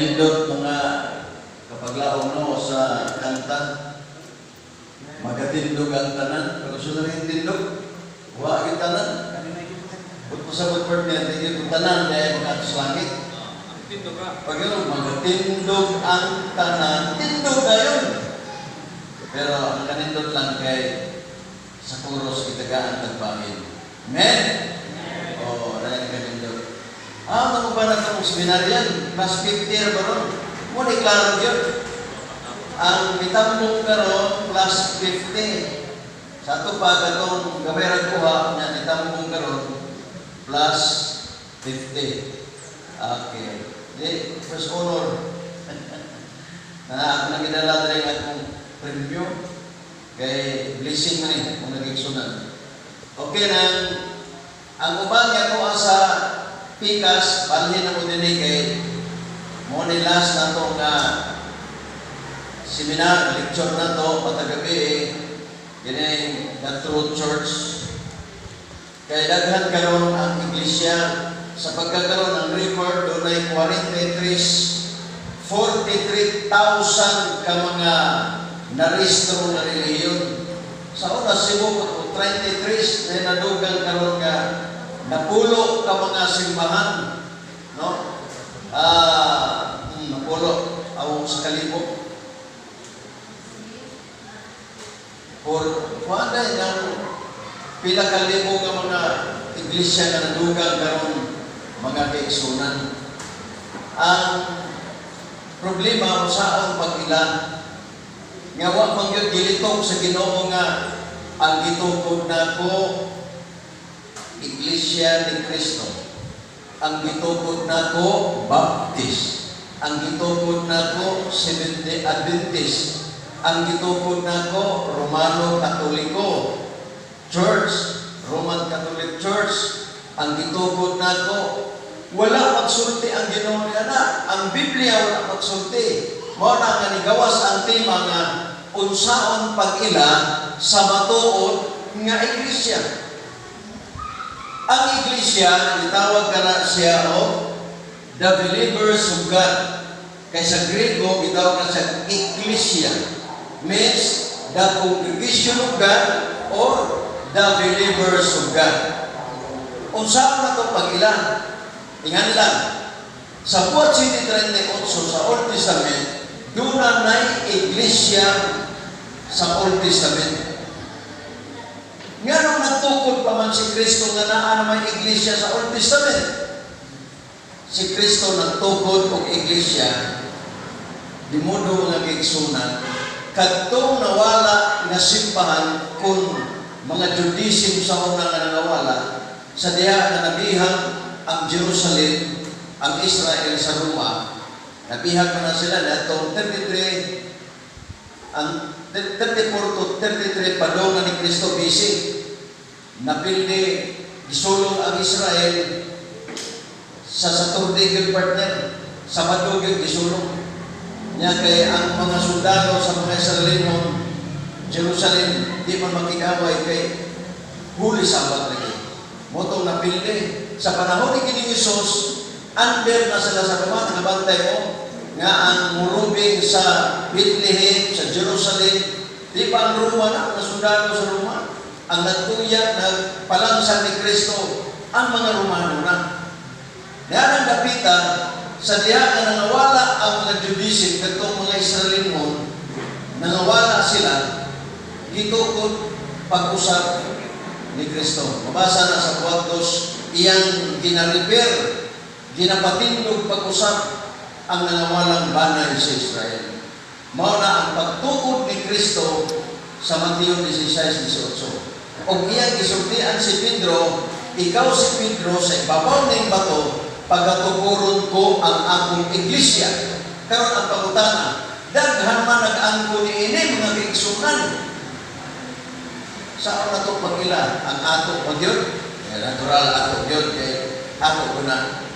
Kanindot, mga kapaglaom, no, sa kanta. Magatindog ang tanan. Pero sa rin tindog, wa gyud tanan. But mo sa partner, di gyud tanan dahil mga sa langit. Tindog ka. Pag yun, magatindog ang tanan, tindog na yun. Pero ang kanindot lang kay sa kuros itagaan tagbahin. Amen? Oo, oh, dahil kanindot. Ah, mga ba na itong seminaryan? Plus 50 na ba ron? Muna klaro yun. Ang mitambong karon plus 50. Sa ato pa, katong gabay ra kuha niya, mitambong karon plus 50. Okay. Di, first honor. Na ako nang gidala diri akong premyo kay blessing man eh kung nagigsunan. Okay nang ang uban nga ko sa pikas balhin na mo dinhi kay mo ni last na to nga seminar, lecture na to patagabi eh, kining The True Church. Kay daghan karon ang iglesia sa pagkakaroon ng record, dunay 43 43,000 ka mga narehistro na relihiyon. Sa una, Cebu, 33 na nadugang karon nga napulo ka mga simbahan. No? Ah, napulo aw sa kalibo. For kuan na ng pila ka libo nga mga iglesia nga nadugang karon, mga kaigsunan. Ang problema, usaon pag-ila nga wa man gyud gilitok sa Ginoo nga ang gitukod nako Iglesia ni Cristo, ang gitukod nako Baptist, ang gitukod nako Seventh-day Adventist, ang gitukod nako Romano Katoliko Church, Roman Catholic Church, ang gitukod nako. Wala magsulti ang Ginoo niya na. Ang Biblia wala magsulti. Mao na nga nigawas ang tema nga unsaon pag-ila sa matuod nga iglesia. Ang iglesia, gitawag kana siya og the believers of God. Kay sa Grego, gitawag na siya ecclesia. Means the congregation of God or the believers of God. Unsaon na ito pag-ila? Ingan lang. Sa Buhat 7:38 sa Old Testament, doon na na'y iglesia sa Old Testament. Nga nung nagtukod pa man si Kristo nga naa na may iglesia sa Old Testament? Si Kristo nagtukod og iglesia, di modo, mga kaigsunan, kadtong nawala nga simbahan kung mga Judaism sa una nga nangawala, sa diha nga nabihag ang Jerusalem, ang Israel sa Roma, nabihag pa na sila natong 33, ang 34 to 33 padong ni Kristo BC. Napildi, gisulong ang Israel sa Saturday gyud, partner. Sabado gyud gisulong. Nya kay ang mga sundalo sa mga Israelinon, Jerusalem, di man makigaway kay Holy Sabbath lagi. Motong napildi. Sa panahon ni kining Jesus, under na sila sa Roma, nagabantay mo, nga ang murubing sa Bethlehem, sa Jerusalem, di ba ang Roma na, ang sundalo sa Roma, ang nagtuya, nagpalangsang ni Kristo, ang mga Romano na. Yan ang dapita, sa diha nga nangawala ang mga Judaism, katong mga Israelinhon, nangawala sila, gitukod pag-usap ni Kristo. Mabasa na sa Buhat 2, iyang gina-repair, ginapatindog pag-usap ang nangawalang banay sa Israel. Mao na ang pagtukod ni Kristo sa Mateo 16:18. Og iyang gisultian si Pedro, "Ikaw si Pedro, sa ibabaw ning bato pagatukuron ko ang akong iglesia." Karon ang pangutana, daghan man nag-angko ni ini, mga kaigsunan. Saan na to pag-ila? Ang ato pa gyud? Eh, natural ato gyud kay ato ko na.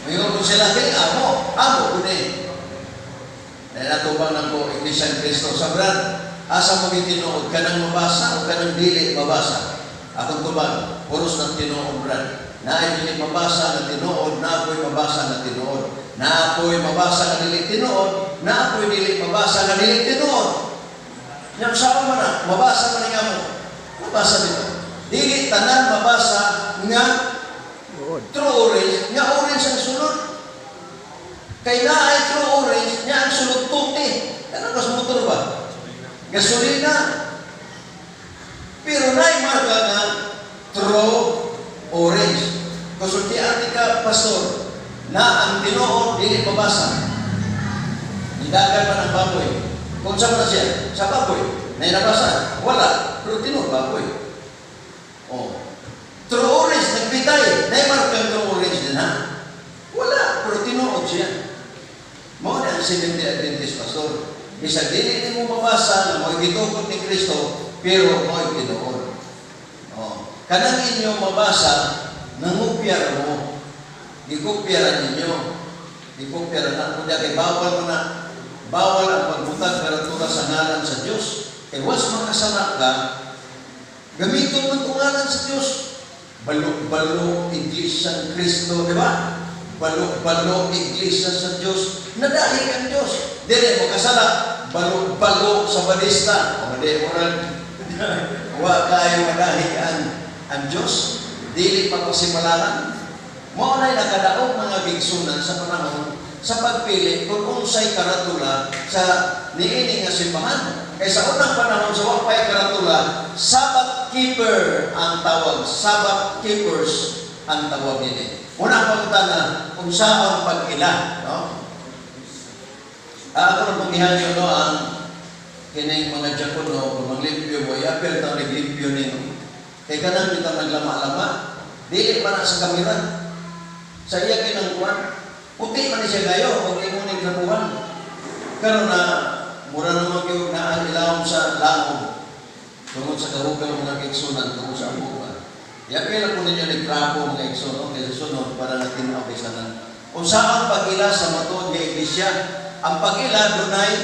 Mayon kung sila kay amo, amo ko ni. Dahil natubang lang ko, Iglesia ni Cristo. Sa brad, asa mo gitinuod? Kanang mabasa o kanang dili mabasa? Akong tubang, puros ng tinuod, brad. Na ay dili mabasa na tinuod, na ako'y mabasa na tinuod. Naa poy mabasa nga dili tinuod, naa poy dili mabasa nga dili tinuod. Nya unsaon man na, mabasa man nga mo. Mabasa dito. Dili tanan mabasa nga Tuod. True orange, nga orange ang sulod. Kay naay true orange, nya ang sulod tuti. Kanang mas motor ba? Gasolina. Pero naay marka nga true orange. Konsultihan ka, pastor, na ang tinuod dili mabasa. Nidagan man ang baboy. Kung sa man siya? Sa baboy. Na nabasa? Wala. Pero tinuod baboy. Oh. True orange, nagbitay. Naay marka true orange din ha? Wala. Pero tinuod siya. Mao na ang Seventh-day Adventist, pastor. Bisag dili nimo mabasa na mo'y gitukod ni Kristo, pero mo'y tinuod. Oh. Kanang inyo mabasa, nangupyar mo. Gikopyaran ninyo. Gikopyaran na. Kunya kay bawal mo na, bawal ang pagbutag karatula sa ngalan sa Diyos. Kay was makasala ka, gamiton mo itong ngalan sa Diyos. Balo-balo, Iglesia ni Kristo, di ba? Balo-balo, Iglesia sa Diyos. Nadahig ang Diyos. Dili mo kasala, balo-balo sa balista. O di mo rin, wa kayo madahig ang Diyos. Dili pa pasimalaran. Mao na'y nakadaog mga gigsunan sa panahon sa pagpili kung unsay karatula sa niini nga simbahan. Kay sa unang panahon sa wa pay karatula, Sabbath keeper ang tawag, Sabbath keepers ang tawag nini. Unang pangutana, unsaon pag-ila, no? Ah, ako na pong gihanyo, no, ang kining mga diakono, kung maglimpyo mo, i-appeal taon naglimpyo nino. Kay kanang kita naglama-lama, dili pa na sa kamera. Sa iya kinangkuan, puti man ni siya gayo, kung imo ning trabuhan. Karon na, mura naman gyud na ang ilawom sa langom. Tungod sa kahugaw mga igsunan, tungod sa amuga. I-appeal po ninyo ni trapo mga igsoon, no? Kaya sunod para natin kay sanan. Unsa ang pag-ila sa matuod nga iglesia? Ang pag-ila dunay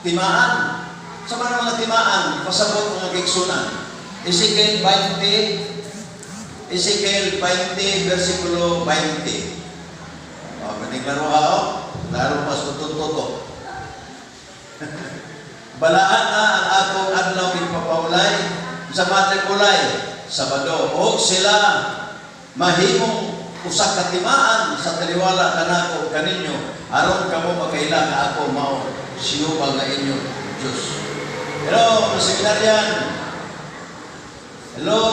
timaan. Sa mga timaan, pasabot mga igsunan. Ezekiel 20, Ezekiel 20, versikulo 20. Oh, pwedeng laro ha, oh. Laro pas tutot. Balaan na ang akong adlaw ipapawlay sa matag ulay, Sabado. Og sila mahimong usa ka timaan sa taliwala kanako kaninyo aron kamo makaila nga ako mao si nga inyong Diyos. Hello, mga seminaryan. Hello.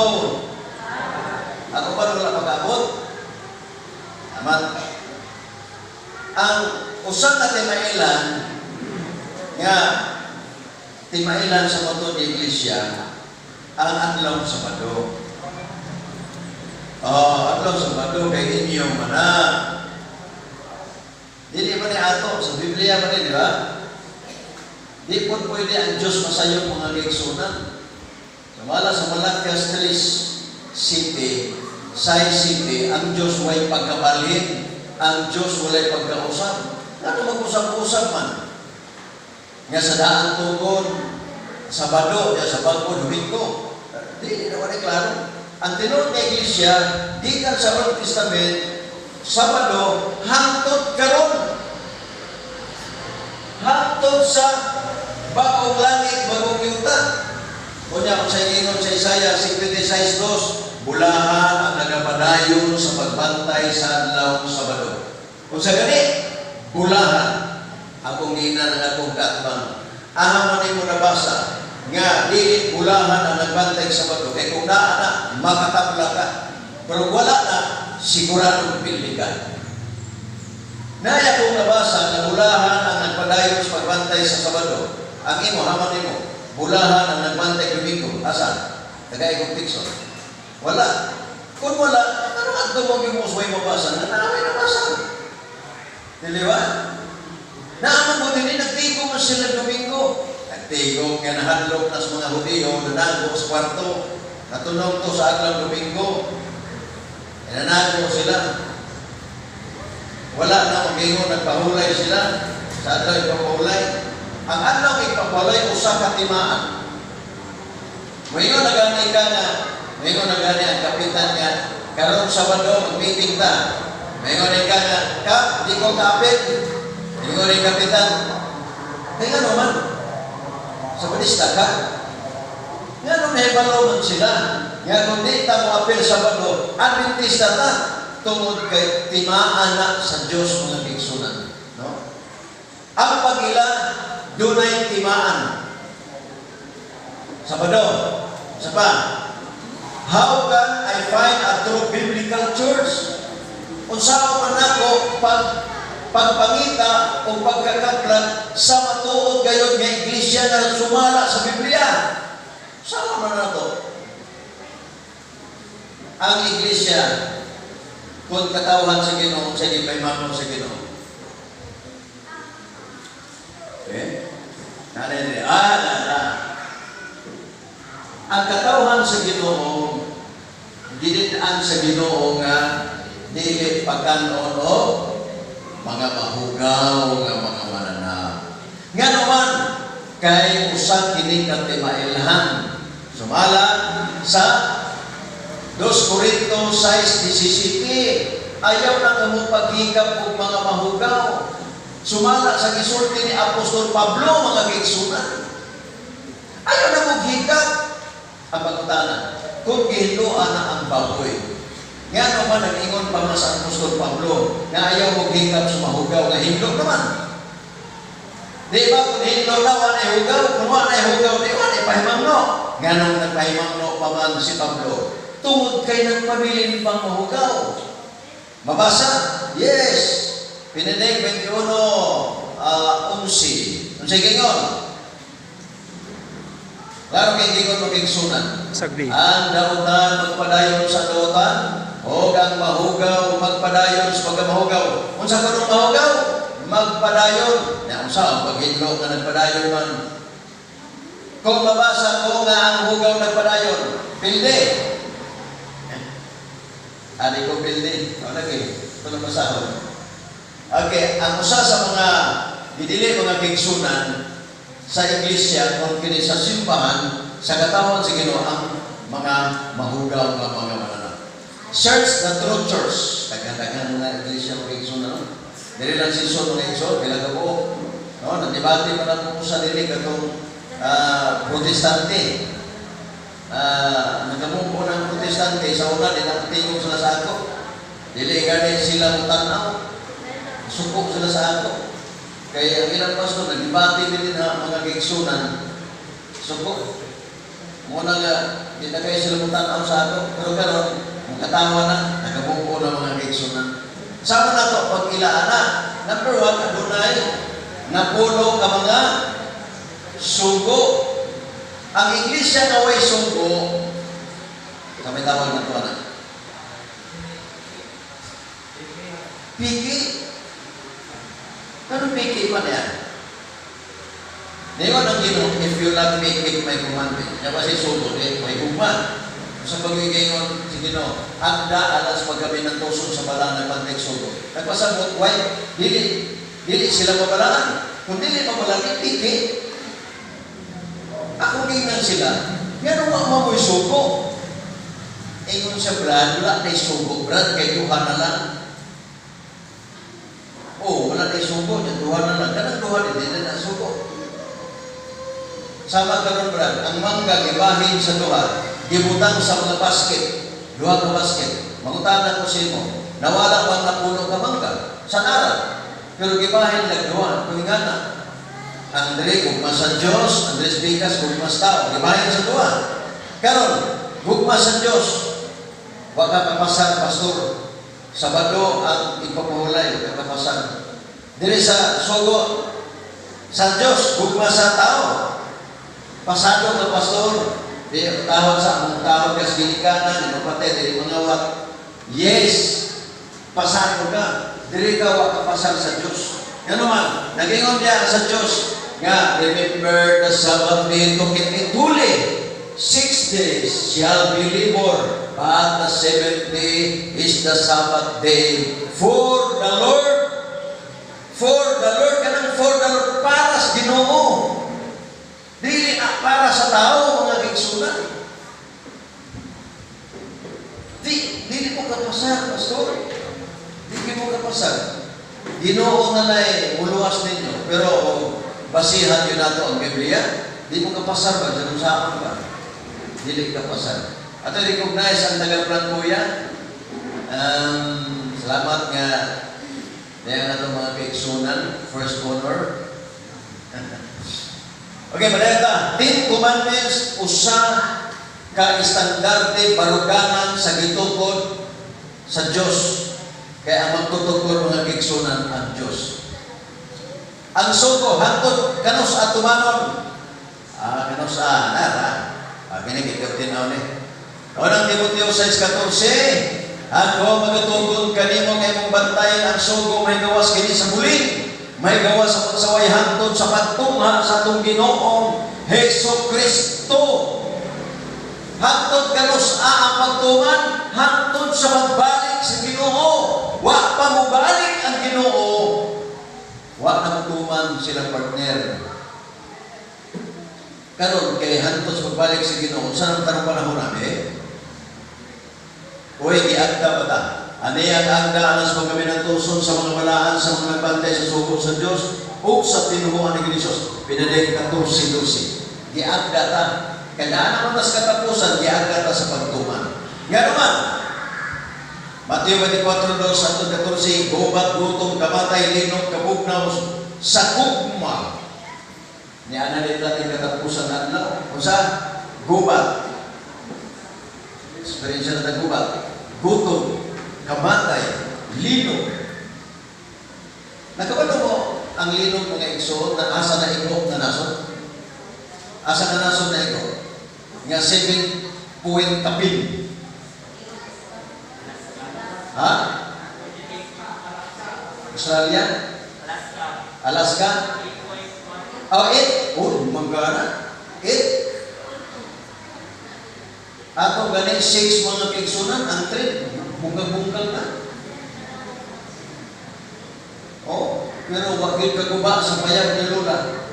Ako pa wala pag-abot. Amat. Ang usa ka timailan nga timailan sa matuod nga iglesia ang adlaw Sabado. Oh, adlaw Sabado kay inyo mana. Dili man ni ato sa Biblia man ni, di ba? Di po pwede ang Diyos masayop, mga kaigsunan. Samala sa Malakias 3 City, Sai City, ang Diyos way pagkabalhin, ang Diyos walay pagkausap. Ano mag-usap-usap man? Nga sa daan tugon, Sabado, ya sa bago, Domingo. Di, na wala klaro. Ang tinuod nga iglesia, gikan sa Old Testament, Sabado, hangtod karon. Hangtod sa bagong langit, bagong yuta. Kunya kung sa ingon sa Isaiah 56:2, bulahan ang nagapadayon sa pagbantay sa adlaw Sabado. Kung sa gani, bulahan akong gina ng akong kaatbang. Aha man nimo nabasa nga dili bulahan ang nagbantay sa Sabado. Kay kung naa na, makatabla ka. Pero wala na, sigurado pildi ka. Naya kong nabasa nga bulahan ang nagpadayon sa pagbantay sa Sabado. Ang imo, haman nimo, bulahan ang nagbantay Domingo. Asa? Tagay kong tikso. Wala. Kung wala, ano adto mo yung usway mabasa? Na naaway nabasa. Dili ba? Naaman mo din, nagtigom man sila Domingo. Nagtigom nga nahadlok na sa mga Hudiyo, nanago sa kwarto. Natunog to sa adlaw Domingo. Nanago sila. Wala na mag-ingon, nagpahulay sila. Sa adlaw ipapahulay. Ang adlaw ipapahulay, usa ka timaan. Mayon na gani ka nga, mayon na gani ang kapitan niya, karon Sabado, mag-meeting ta. Ngayon ka nga, "Kap, di ko kaapil." Ingon ni kapitan, "Kaya nga naman, Sabadista ka." Nga nung nahibalo man sila, nga kung di ta mo apil Sabado, Adventista ta, tungod kay timaan na sa Diyos, mga kaigsuonan. No? Ang pag-ila, dunay timaan. Sabado, isa pa, how can I find a true biblical church? Unsaon man nako pagpangita o pagkakaplan sa matuod gayod nga iglesia nga sumala sa Biblia? Sama man nato. Ang iglesia, kung katawhan sa Ginoo, sa gipahimangno sa Ginoo. Okay? Nanay ni, ah, na, na. Ang katawhan sa Ginoo, gidid-an sa Ginoo nga dili pagkanon o mga mahugaw nga mga mananap. Nga naman, kay usa kini ka timailhan. Sumala sa 2 Corinto 6:17, ayaw na kamo paghikap og mga mahugaw. Sumala sa gisulti ni Apostol Pablo, mga kaigsuonan. Ayaw na mong hikap. Ang pangutana, kung gihinloan na ang baboy, nga naman nag-ingon pa man sa Apostol Pablo nga ayaw mo hikap sa mahugaw nga hinlo naman? Di ba kung hinlo na, wa na hugaw? Kung wa na hugaw, di wa na pahimangno. Nga nung nagpahimangno pa man si Pablo? Tungod kay nagpabilin pang mahugaw. Mabasa? Yes. Pininig 21, 11. Unsay gingon? Klaro kay gingon, mga kaigsuonan. Sagdi. Ang dautan magpadayon sa dautan, o ang mahugaw magpadayon sa pagkamahugaw. Unsa kanong mahugaw? Magpadayon. Na unsa ang paghinlo nga nagpadayon man? Kung mabasa ko nga ang hugaw nagpadayon, pildi. Ani ko pildi. O lagi, ito lang basahon. Okay, ang usa sa mga didili, mga kaigsuonan, sa iglesia, kung kini sa simbahan, sa katawhan sa Ginoo, ang mga mahugaw nga mga mananap. Search the true church. Daghan-daghan mga iglesia, mga kaigsuonan, no? Dili lang season, mga igsoon, pila ka buok. No, nagdebate pa lang ko sa dili katong Protestante. Nagamuko ng Protestante sa una, di na tingog sila sa ako. Dili gani sila mo. Suko sila sa ako. Kaya ang ilang pastor, nagdebate din na, mga kaigsuonan. Suko. Muna nga, di na kayo sila mo sa ako. Pero karon, katawa na, nagabuko na, mga kaigsuonan. Sama na to, pag ilaan na. Number one, adunay napulo ka mga sugo. Ang iglesia nga way sugo, kami tawag na ito, anak. Piki. Ano piki man yan? Ningon ang Ginoo, "If you love me, keep my commandment." Yan kasi sugo, di, may gugma. Sa pagiging si Ginoo, agda alas paggabi ng tuson sa balaan ng pantek sugo. Nagpasabot, why? Dili, dili sila mabalaan. Kung dili mabalaan, piki. Ako gingan sila, nga wa mo mo'y sugo. Ingon siya, "Brad, wala na sugo, Brad, kay duha na lang." Oh, wala na sugo, yan duha na lang. Kanang duha, hindi na na sugo. Sama karon, Brad, ang mangga gibahin sa duha, gibutang sa mga basket, duha ka basket. Mangutana ko sa imo, nawala bang napuno ka mangga? Sa nara. Pero gibahin lang duha, kung nga na. Andre, gugma sa Diyos, Andres Bigas, gugma sa tao, gibahin sa duha. Karon, gugma sa Diyos, wa ka kapasar, pastor. Sabado ang ipapahulay, wa ka kapasar. Dili sa sugo sa Diyos, gugma sa tao. Pasado ka, pastor, di tawag sa among tawag kas ginikanan, di mapatay, di mangawat. Yes, pasado ka. Dili ka wa ka pasar sa Diyos. Nga naman, nagingon niya sa Diyos, nga, "Remember the Sabbath day to keep it holy. 6 days shall be labor, but the seventh day is the Sabbath day for the Lord." For the Lord, kanang for the Lord, para sa Ginoo. Dili na para sa tao, mga kaigsuonan. Di, dili mo kapasar, pastor. Di mo kapasar. Ginoo na lay muluwas ninyo. Pero kung basihan yun nato ang Biblia, di mo kapasar ba? Diyan saan ba? Dili kapasar. Ato recognize ang taga Kuya. Salamat nga dahil na itong mga kaigsunan, first honor. Okay, maleta. 10 Commandments, usa ka estandarte baruganan sa gitukod sa Diyos. Kaya ang magtutukod, mga kaigsunan, ang Diyos. Ang sugo, hangtod kanus-a tumanon. Ah, kanus-a, nara. Ah, kini gikaw ni. Unang Timoteo 6:14, "Ako magatugon kanimo nga imong bantayan ang sugo mahigawas kini sa buling, mahigawas sa pagsaway hangtod sa pagtungha sa atong Ginoong Heso Kristo." Hangtod kanus-a ang pagtuman? Hangtod sa pagbalik sa Ginoo. Wa pa mobalik ang Ginoo, wa na motuman sila, partner. Karon kay hangtod sa pagbalik sa Ginoo, sa tanong panahon namin? Uy, giagda ba ta? Ani ang agda alas pagkaminantuson sa mga balaan, sa mga nagbantay sa sugo sa Dios ug sa tinuhuan ni Jesus. Pinadeng 14:12. Giagda ta. Kaya naman tas katapusan, giagda ta sa pagtuman. Nga naman, Mateo 24:2 hangtod 14, gubat, gutom, kamatay, linog, kabugnaw, sa gugma. Niya na dito ating katapusan na adlaw. Unsa? Gubat. Experience na gubat. Gutom, kamatay, linog. Nakabalo mo ang linog, mga igsoon, na asa na igo nga nasod? Asa nga nasod na igo? Nga 7 point kapin. Ha? Australia? Alaska? Oh, 8? Oh, manggana. 8? Ato gani 6, mga kaigsunan, ang trip, bungkag-bungkag na. Oh, pero wag gyud kaguba sa payag ni Lola.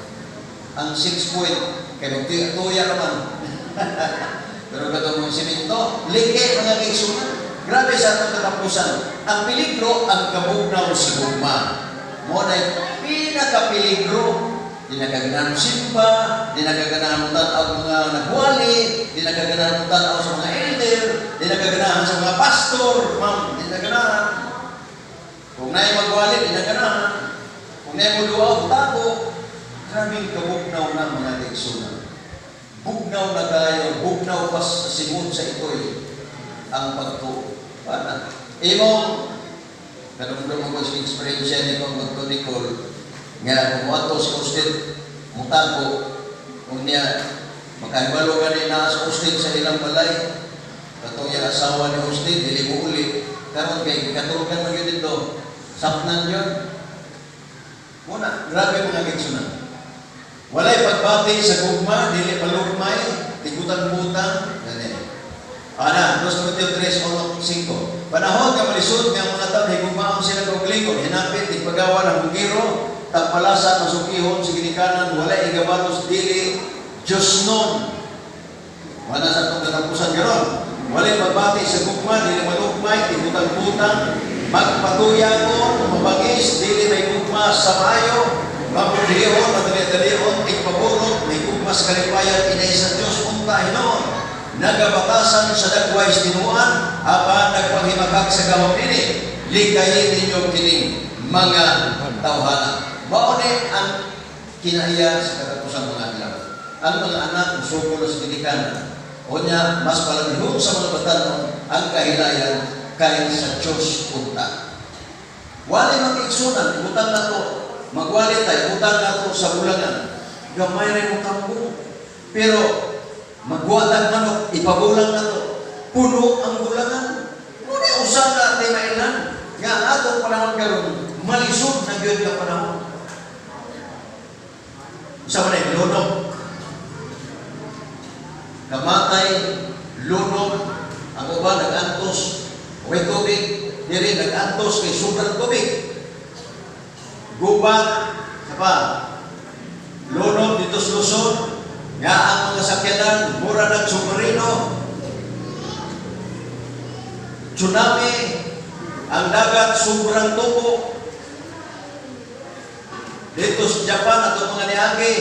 Ang 6 point, kay magtuya naman. Pero katong mga simento, like, mga kaigsunan. Grabe sa atong katapusan. Ang peligro, ang kabugnaw sa gugma. Mo na pinakapeligro. Di na kaganahan simba, di na kaganahan mo tan-aw mga nagwali, di na kaganahan mo tan-aw sa mga elder, di na kaganahan sa mga pastor, ma'am, di na ganahan. Kung naay magwali, di na ganahan. Kung naay mo duwa, tago. Grabing kabugnaw na, mga kaigsunan. Bugnaw na kayo, bugnaw pa sa simod sa itoy ang pagtuo. Para imong kanumdum ko sa experience ni kong Dr. Nicole nga kung moadto si Austin mutago unya makahibalo gani na sa Austin sa ilang balay, katong iyang asawa ni Austin dili mo uli karon kay gikatulgan man gyud dito, sapnan yun muna. Grabe, mga kaigsunan. Walay pagbati sa gugma, dili palugmay, tigutang-butang gani. Ana, 2 Timoteo 3:5. Panahon nga malisod nga ang mga tao higugmaon sila kaugalingon, hinapit, tigpagawa ng bugiro, tagpalasa, masukihon sa ginikanan, walay igabalos, dili Diyosnon. Wala sa atong katapusan karon. Walay pagbati sa gugma, dili malugmay, tigutang-butang, magpatuyagon, mabangis, dili may gugma sa maayo, mabudhihon, madali-dalion, tigpaburot, may gugma sa kalipayan, inay sa Diyos, unta hinoon. Nagabatasan sa dagway sa tinuan, apan nagpanghimakak sa gahom nini, likayin ninyo kining mga tawhana. Mao ni ang kinaiya sa katapusan, mga adlaw. Ang mga anak musuko na sa ginikanan. Unya, mas palamihon sa mga batanon ang kahilayan kay sa Diyos unta. Wali mag-igsunan, ibutang na to, magwali tayo, ibutang na to sa bulangan. Gamay rin mo kampo. Pero, magwatag manok, ipabulang na to. Puno ang bulangan. Muna usa na timailan. Nga ang atong panahon karon, malisod na gyud nga panahon. Sa man ay lunok. Kamatay, lunok, ang uban nag-antos, way tubig, diri nag-antos kay sobrang tubig. Gubat, pa, lunok dito sa Luzon, nga ang mga sakyanan, mura ng submarino, tsunami, Ang dagat sobrang tubo. Dito sa Japan, atong mga niagi,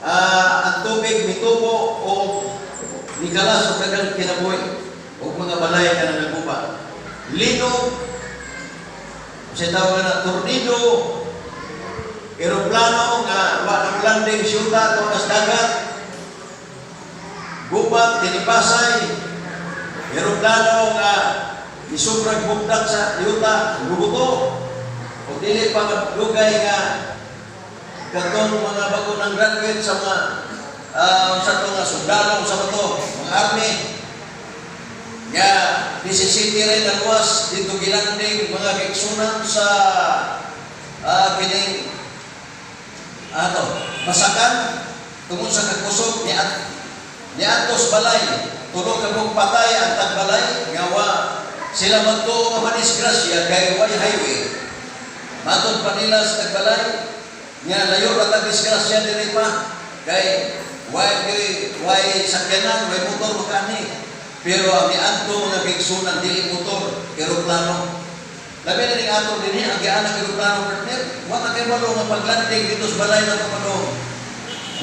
ang tubig mitubo o nikalas og daghang kinabuhi o mga balay nga naguba. Linog, sa tawag na tornado, eroplano nga wa na landing, syuta tuas dagat, gubat, tinipasay, eroplano nga isubrag bugdak sa yuta, gubuto, o dili pa madugay nga katong mga bago ng graduate sa mga sa to nga sundalo sa to, mga army, nga 17 rin ang luwas dito gilanding mga kaigsunan sa kining ato masakan tungod sa kakusog ni at niadtos balay, tulo ka buok patay ang tagbalay nga wa sila magtuo nga madisgrasya kay way highway. Matod pa nila sa tagbalay nga layo ra tag disgrasya diri pa kay way sakyanan, way motor makaani. Pero ang niadto, mga kaigsunan, dili motor, eroplano. Labi na ning ato dinhi ang gianak eroplano, partner. Wa ta kay balo nga paglanding dito sa balay na padong.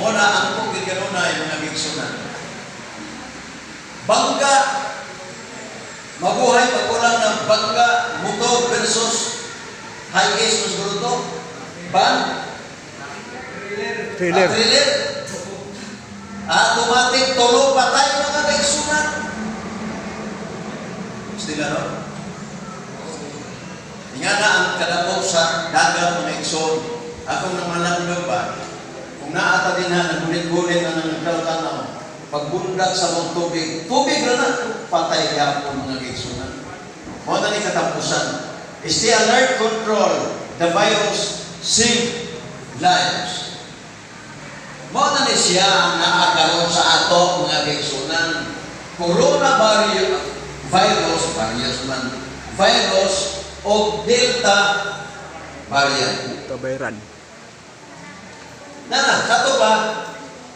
Mo na ang ko gid kanunay, mga kaigsunan. Bangka, mabuhay pagkulang ng bangka, motor versus high ace mas siguro to. Van? Trailer. Ah, trailer. Automatic, tulo patay, mga kaigsunan. Sila, no? Nga na ang kadako sa dagat, mga igsoon. Akong namalandong ba? Kung naata din ha, nagunit-gunit na ng tanaw, pagbundak sa mong tubig, tubig na na, patay gyapon, mga kaigsunan. Mo na ni katapusan. Stay alert, control the virus, save lives. Mo na ni siya ang naa karon sa ato, mga kaigsunan. Coronavirus, virus, virus man, virus o Delta variant. Tabayran. Na na, kato pa,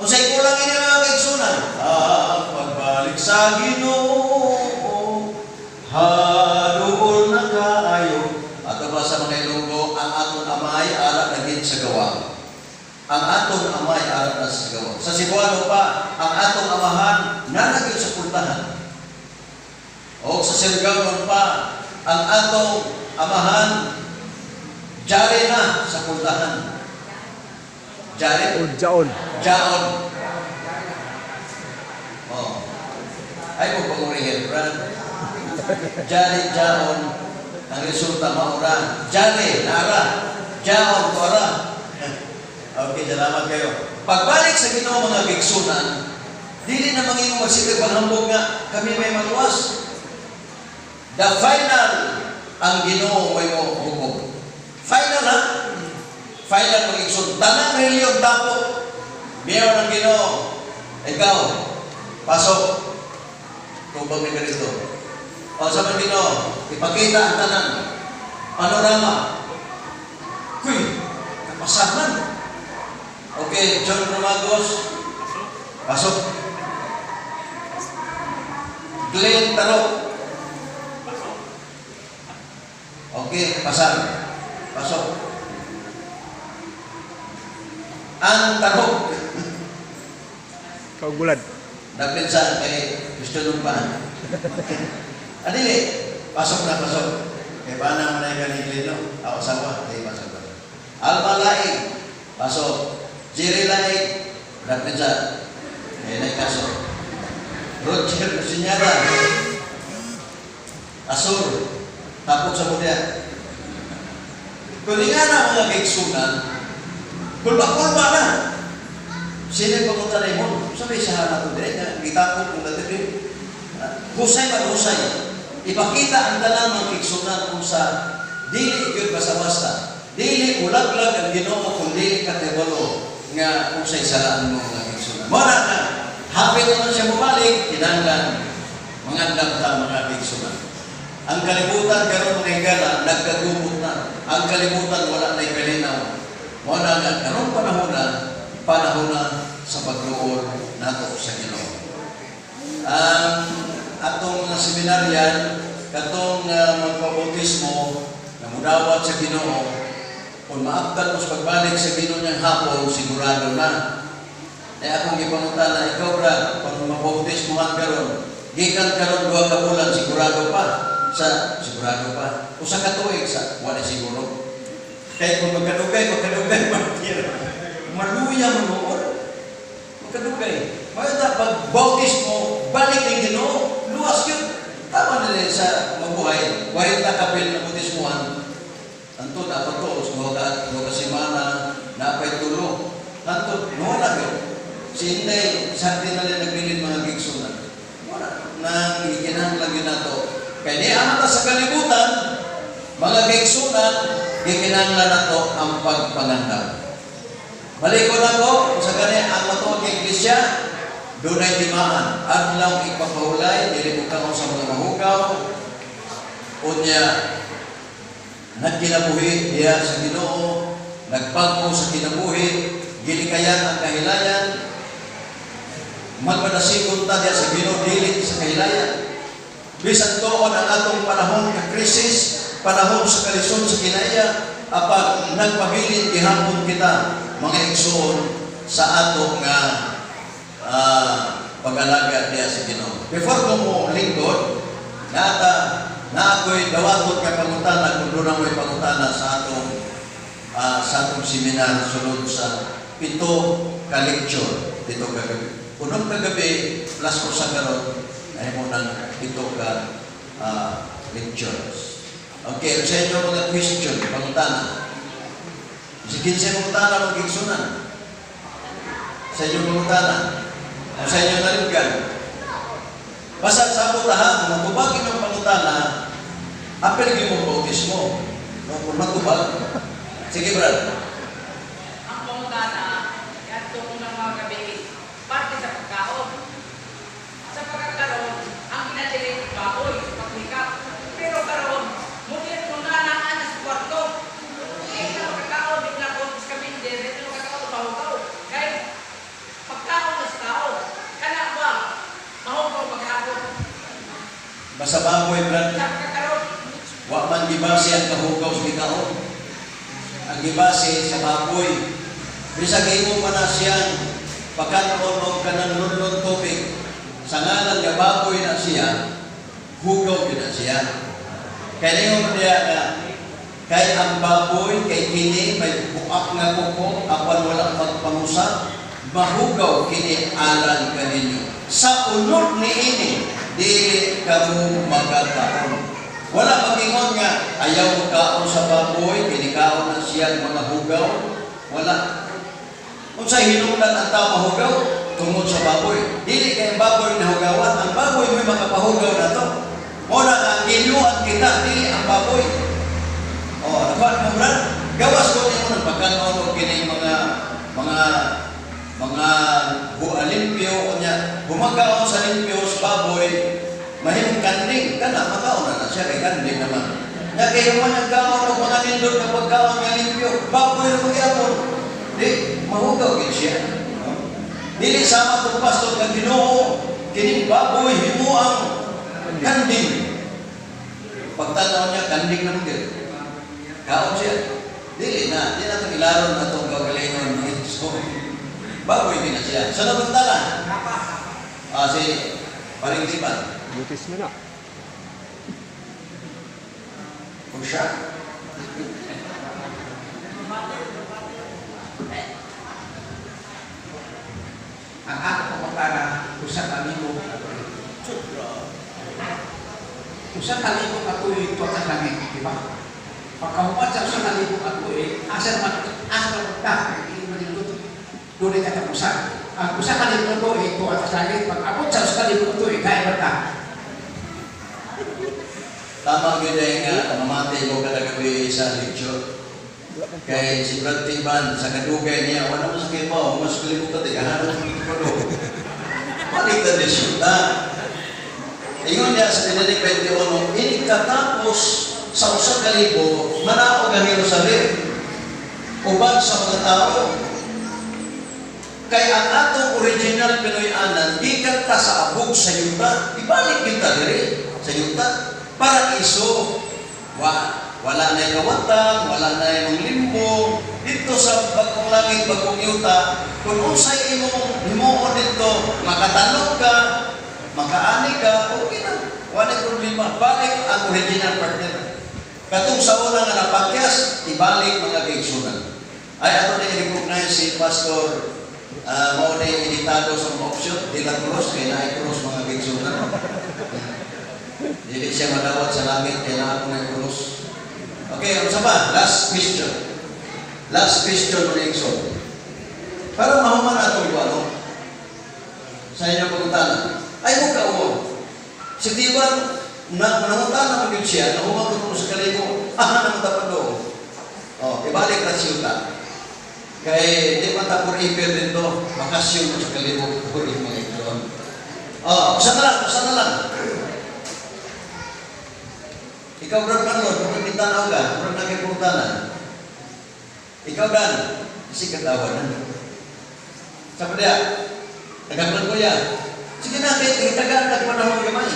unsay kulang ini, mga kaigsunan? Ang pagbalik sa Ginoo, haduol na kaayo. Ato ba sa mga Ilonggo, ang aton amay ara na gid sa gawa. Ang atong amay ara na sa gawa. Sa Cebuano pa, ang atong amahan na gyud sa pultahan. O sa Siargaonon pa, ang atong amahan jari na sa pultahan. Jari? O jaon. Jaon. Oh. Ay mo pangurihin, Brad. Jari, jaon. Ang resulta maura. Jari, nara. Jaon, tuara. Okay, salamat kayo. Pagbalik sa Ginoo, mga kaigsunan, dili na mangingong magsigig paghambog nga kami may maluwas. The final, ang Ginoo may mo hukom. Final ha? Final, mga igsoon. Tanang reliyon tapo. Miyaw ng Ginoo. Ikaw, pasok. Tubag ni ganito. O sa man Ginoo, ipakita ang tanan. Panorama. Kuy, kapasaman. Okay, John Romagos. Pasok. Glenn Tarok. Okay, pasar. Pasok. Ang tarok. Kaugulad. Dapit sa kay gusto nung pa. Adili, pasok na pasok. Kay bana man ay kaning Glenn, no? Ako sawa, kay pasok ba. Alma Laig, pasok. Jerry Laig, dapit sa kay nay kaso. Roger Sinyada, Asur, tapok sa mudya. Kung nga na, mga kaigsunan, kulba-kulba na. Sino yung pamunta na mo? Sabi sa na ito, dire, nga, gitapok kung dati. Husay man husay. Ipakita ang tanan ng kaigsunan kung sa dili gyud basta-basta. Dili ulaglag ang Ginoo kung dili ka kabalo nga unsay salaan mo, mga kaigsunan. Mo na nga, hapit naman siya mabalik, kinahanglan mangandam ta, mga kaigsunan. Ang kalibutan karon, mga higala, nagkagubot na. Ang kalibutan wala na kalinaw. Mo na nga karong panahon na sa pagluol nato sa Ginoo. Ang atong mga seminaryan Katong magpabautismo, nga mudawat sa Ginoo, kung maabtan mo sa pagbalik sa Ginoo niyang hapon, sigurado na. Eh akong gipangutana, ikaw, Brad, kung mabautismohan karon, gikan karon 2 ka bulan, sigurado pa. Sa sigurado pa. Usa ka tuig sa wala siguro. Kay kung magkadugay, magkadugay martir. Maluya mo noon. Magkadugay. Mao na pag bautismo, balik ng Ginoo, luwas yun. Tama na rin sa mabuhay. 40 kapil na bautismohan. Antod ako to, 2 ka semana, napay tulo. Antod, wala yun. Si Inday, sa atin na rin nagbilin, mga gigsunan. Wala. Nang gikinahanglan yun nato. Kay ni ta sa kalibutan, mga gigsunan, gikinahanglan nato ang pagpangandaw. Balik ko na ko, sa gani ang matuod nga iglesia, dunay timaan. Adlaw ipapahulay, dili mo kaon sa mga mahugaw. Unya, nagkinabuhi diya sa Ginoo, nagpagmo sa kinabuhi, gilikayan ang kahilayan, magpadasikon ta diya sa Ginoo, dili sa kahilayan. Bisan tuon ang atong panahon ka krisis, panahon sa kalisod sa kinaiya, apan nagpabilin gihapon kita, mga igsoon, sa ato nga pag-alaga diya sa Ginoo. Before ko mo lingkod, nata na ako'y dawaton nga pangutana kung doon mo'y pangutana sa atong seminar sulod sa 7 ka lecture 7 kagabi. Unom kagabi plus ko sa karon ay mo ng 7 ka lectures. Okay, sa inyo mga question, pangutana. Si 15 pangutana mong gigsunan. Sa inyo pangutana. O sa inyo nalibgan. Basta sa ha, kung matubag inyong pangutana, apil gyud mo bautismo. No, kung matubag. Sige, Brad. Ang pangutana, kadtong unang mga gabi, parte sa pagkaon. Sa pagkakaroon, ang ginadili baboy sa paglikap. Pero karon, muna kung nanaan sa kwarto. Di na makakaon, di na kung sa kabinder, di na makakaon, mahugaw. Kay pagkaon na sa tao, kana ba, mahugaw maghapon. Basta baboy, Brad. Sa pagkakaroon, Wa man gibase ang kahugaw sa gikaon. Ang gibase sa baboy. Bisag imo pa na siyang pagkaon og kanang lunlun tubig, sa ngalan nga baboy na siya, hugaw gyud na siya. Kay ningon niya nga kay ang baboy kay kini may buak nga kuko apan wala magpangusap, mahugaw kini alang kaninyo. Sa unod niini, dili kamo magakaon. Wala magingon nga ayaw mo kaon sa baboy, kini kaon na siya mga hugaw. Wala. Unsay hinungdan ang tao mahugaw? Tungod sa baboy. Dili kay ang baboy nahugawan, ang baboy mo'y makapahugaw na to. Muna nga ang giluan kita, dili ang baboy. Oh, nakuha mo, Brad? Gawas ko nimo ng pagkaon og kining mga limpyo unya gumagaon sa limpyo sa baboy, mahimong kanding kana, makaon na na siya kay kanding naman. Nya kay man ang kaon og mga nindot nga pagkaon nga limpyo, baboy ra magyapon, di mahugaw gid siya, no? Dili sama tong pastor nga, "Ginoo, kining baboy himo ang kanding." Pagtanaw niya, kanding naman gid, kaon siya. Dili na, di na itong ilaron atong kagalingon. So, baboy din na siya. Sa nabantala, si Paring Tiban. Butis mo na. Kung siya, Ang ako pangutana, 1,000 ka tuig. 1,000 ka tuig ito sa langit, di ba? Pagkahuman sa 1,000 ka tuig, asa naman ka? Hindi mo dito doon ay katapusan. Ang 1,000 tuig ito sa langit, pag abot sa 1,000 tuig, kaya ba ka? Tama gyud ay nga, mamati mo kada gabi sa lecture. Kay si Brad Tiban, sa kadugay niya, wala mo sa kibaw, mas kalimutan, di kahanap ng ikulo. Balik na resulta. Ingon niya sa Benedict 21, ini katapos sa 1,000, manaog ang Jerusalem uban sa mga tao. Kay ang atong original Pinoy-anan, gikan ta sa abog sa yuta, ibalik kita diri sa yuta. Paraiso. Wala na kawatan, wala na manglimbong. Dito sa bagong langit, bagong yuta, kung unsay imong himuon dito, makatanong ka, makaani ka, okay na. Wala problema. Balik ang original, partner. Katong sa una nga napakyas, ibalik, mga kaigsunan. Ay, ato na i-recognize si Pastor mao na editado sa mga option, De La Cruz, kay naay cross, mga kaigsunan. Dili siya madawat sa langit, kay naa ko na cross. Okay, ano sa pa? Last question. Last question, mga igsoon. Para mahuman atong ano, sa inyong pangutana. Ay mo kauon. Si Tiban, na nangutana mo gyud siya, nahuman ko sa kalibo, aha naman tapad doon. Oh, ibalik na siyuta. Kay di man ta forever dito, bakasyon mo sa kalibo ko mga igsoon. Oh, usa na lang, usa na lang. Ikaw, Brad Marlon, kung nagtanaw ka, kung nagkipungtanan. Ikaw, Dan, kasi katawa na. Sa pa diya, nagkaplan ko yan. Sige na, kay itagaan ang panahon gamay.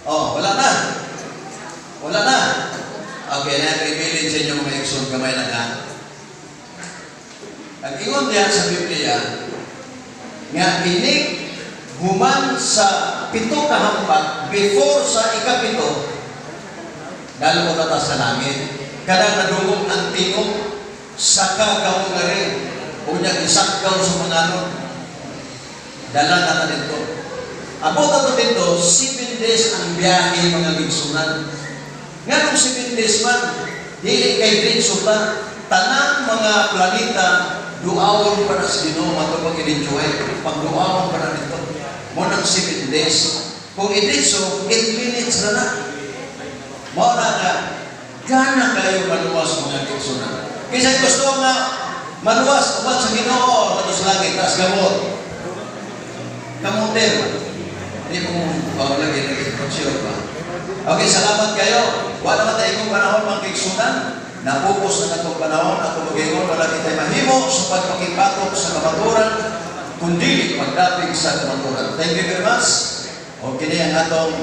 Oh, wala na. Wala na. Okay, na revealin sa inyo, mga igsoon, gamay na ka. Ang ingon diyan sa Biblia, nga inig human sa pito ka hampak, before sa ikapito, dalo ko tata sa langit. Kanang nadungog ang tingog, saka kamo nga rin, unya isakaw sa mga ano, dala na ta dito. Abot ato dito, 7 days ang biyahe, mga igsunan. Nganong 7 days man, dili kay diretso ta, tanang mga planeta, duawon pa na sa Ginoo matong pag enjoy, pagduawon pa na dito. Mo nang 7 days. Kung idiretso, 8 minutes na na. Mao na nga, gana kayo maluwas, mga igsunan. Kaysa gusto nga maluwas uban sa Ginoo kadto sa langit, taas gamot. Kamutin. Hindi mo oh, lagi lagi sure ba? Okay, salamat kayo. Wala man tayo imong panahon, mga kaigsunan. Napupos na atong panahon ako magayon, wala kitay mahimo sa pagpakibatok sa kamaturan kundi pagdapig sa kamaturan. Thank you very much. O kini ang atong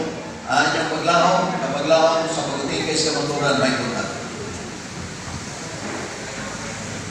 inyong paglaom, kapaglaom sa pag-utikay sa kamaturan may buntag.